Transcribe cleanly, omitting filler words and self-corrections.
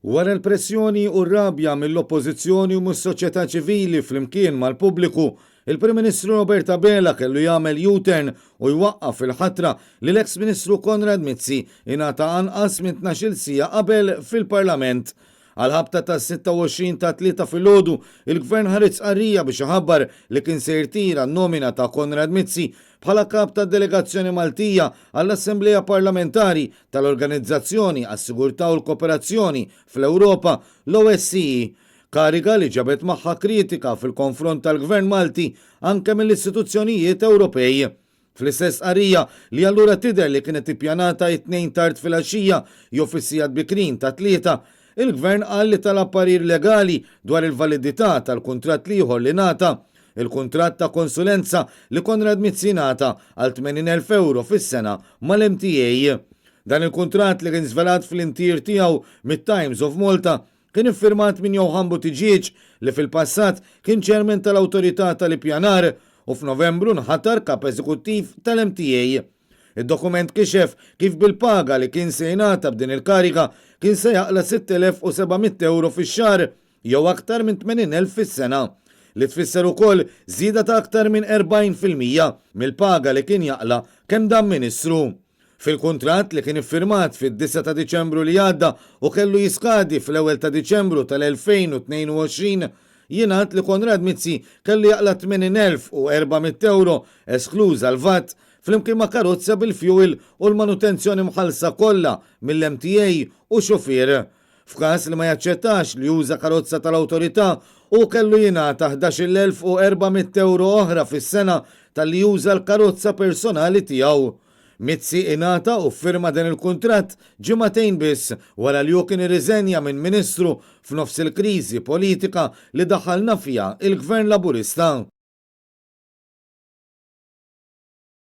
Wara l-pressjoni u r-rabja mill-Oppożizzjoni u mis-soċjetà ċivili flimkien mal-pubbliku, il-Prim Ministru Robert Abela kellu jagħmel U-turn u jwaqqaf il-ħatra li l-eks Ministru Konrad Mizzi ingħata anqas minn 12-il siegħa qabel fil-Parlament. Għall-ħabta tas-26 tat-Tlieta filgħodu, il-Gvern ħareġ stqarrija biex iħabbar li kien se jirtira n-nomina ta' Konrad Mizzi bħala Kap tad-Delegazzjoni Maltija għall-Assemblea Parlamentari tal-Organizzazzjoni għas-Sigurtà u l-Kooperazzjoni fl-Ewropa, l-OSCE, kariga li ġabet magħha kritika fil-konfront tal-Gvern Malti anke mill-istituzzjonijiet Ewropej. Fl-istess stqarrija, li allura tidher li kienet ippjanata it-Tnejn tard filgħaxija jew fis-sigħat bikrin tat-Tlieta, il-Gvern qal li talab parir legali dwar il-validità tal-kuntratt l-ieħor li ngħata, il-kuntratt ta' konsulenza li Konrad Mizzi ngħata għal 80,000 ewro fis-sena mal-MTA. Dan il-kuntratt li kien żvelat fl-intier tiegħu mit-Times of Malta kien iffirmat minn Johann Buttigieg li fil-passat kien Chairman tal-Awtorità tal-Ippjanar u f'Novembru nħatar Kap Eżekuttiv tal-MTA. Id-dokument kixef kif bil-paga li kien se jingħata b'din il-kariga kien se jaqla' 6,700 ewro fix-xahar jew aktar minn 80,000 fis-sena, li tfisser ukoll żieda ta' aktar minn 40% mill-paga li kien jaqla' kemm dam Ministru. Fil-kuntratt li kien iffirmat fid-disgħa ta' Diċembru li għadda u kellu jiskadi fl-ewwel ta' Diċembru tal-2022, jingħad li Konrad Mizzi kellu jaqla' 80,400 ewro eskluża l-VAT flimkien ma' karozza bil-fjuwil u l-manutenzjoni mħallsa kollha mill-MTA u xufier. F'każ li ma jaċċettax li juża karozza tal-awtorità, hu kellu jingħata 11,400 ewro oħra fis-sena talli juża l-karozza personali tiegħu. Mizzi ingħata u ffirma dan il-kuntratt ġimagħtejn biss wara li hu kien irriżenja minn Ministru f'nofs il-kriżi politika li daħħalna fiha il-Gvern Laburista.